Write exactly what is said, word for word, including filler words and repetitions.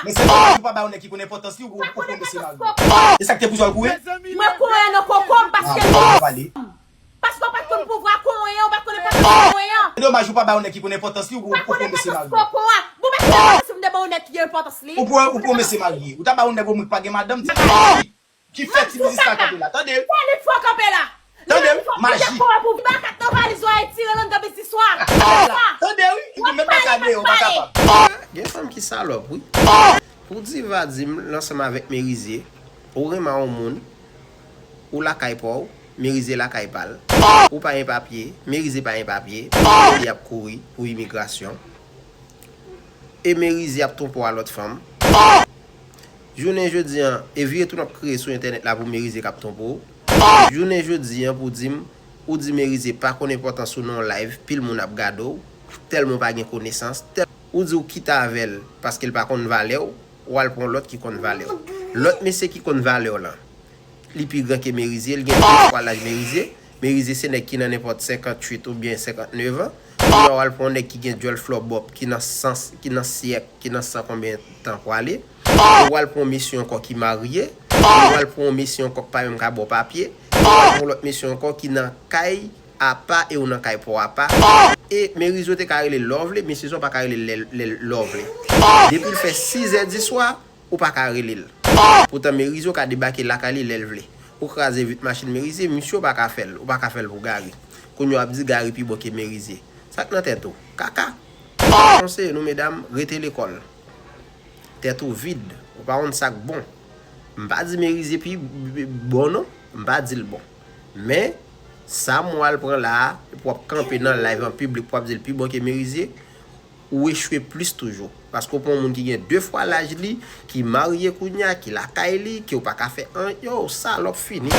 Men se domaj ou pa ba yon nèg ki konn enpòtans li, ou, ou, ou konn mesye marye. E sa k te pou sa l kouri? Mwen konnen nan koko m paske l pale. Paske w pa t konn pouvwa konyen, w pa t konn enpòtans konyen. Se domaj ou pa ba yon nèg ki konn enpòtans li, ou, ou, ou konn mesye marye. Koko a. Bon, men se si m te ba yon nèg ki gen enpòtans li. Ou pou, ou pou mesye marye. Ou ta ba yon nèg omwen ki pa gen madanm, ti ki fè ti biznis la kanpe la. Tande wi. Tande wi, maji. Pou bakat nan valiz ou a etire nan biznis ou a. Tande wi, ou met baka deyò, ou pa kapab. Gen fanm ki salòp, wi. Pou Diva di m, l ansanm avèk Merize, ou renmen yon moun, ou lakay pa w, Merize lakay pa l. Ou pa gen papye, Merize pa gen papye, li ap kouri pou imigrasyon. E Merize ap twonpe w a lòt fanm. Jounen jodi an, e vire tounen ap kriye sou entènèt la pou Merize k ap twonpe w. Jounen jodi an pou di m, ou di Merize pa konn enpòtans ou nan yon live, pil moun ap gade w, tèlman w pa gen konesans, tèl, ou di w kite avè l paske l pa konn valè w, w al pran yon lòt ki konn valè w. Lòt mesye ki konn valè w lan, li pi gran ke Merize, li gen de fwa laj Merize. Merize se nèg ki nan nenpòt senkanntuit oubyen senkantnèf an. Kounye a w al pran yon nèg ki gen djòl flò bòp, ki nan san, ki nan syèk, ki nan san konbyen tan pwale. Ou al pran yon mesye ankò ki marye. Ou al pran yon mesye ankò ki pa menm ka ba w papye. Ou al pran yon lòt mesye ankò ki nan kay apa e ou nan kay pa w apa. E Merize ou te ka rele Lovely, mesye sa w pa ka rele l lè, lè Lovely. Depi l fè sizè di swa, ou pa ka rele l. Poutan Merize ou ka debake lakay li lè l vle. Ou kraze vit machin Merize, misye ou pa ka fè l, ou pa ka fè l pou Gary. Kounye a w ap di Gary pi bon ke Merize. Sa k nan tèt ou? Kaka. Konseye nou medam, rete lekòl. Tèt ou vid, ou pa konn sa k bon. M pa di Merize pi bon non, m pa di l bon. Men, sa m wè l pran la a, pou w ap kanpe nan live an piblik, pou w ap di l pi bon ke Merize, ou echwe plis toujou. Paske w pran yon moun ki gen de fwa laj li, ki marye kounye a, ki lakay li, ke w pa ka fè anyen, yo, salòp fini.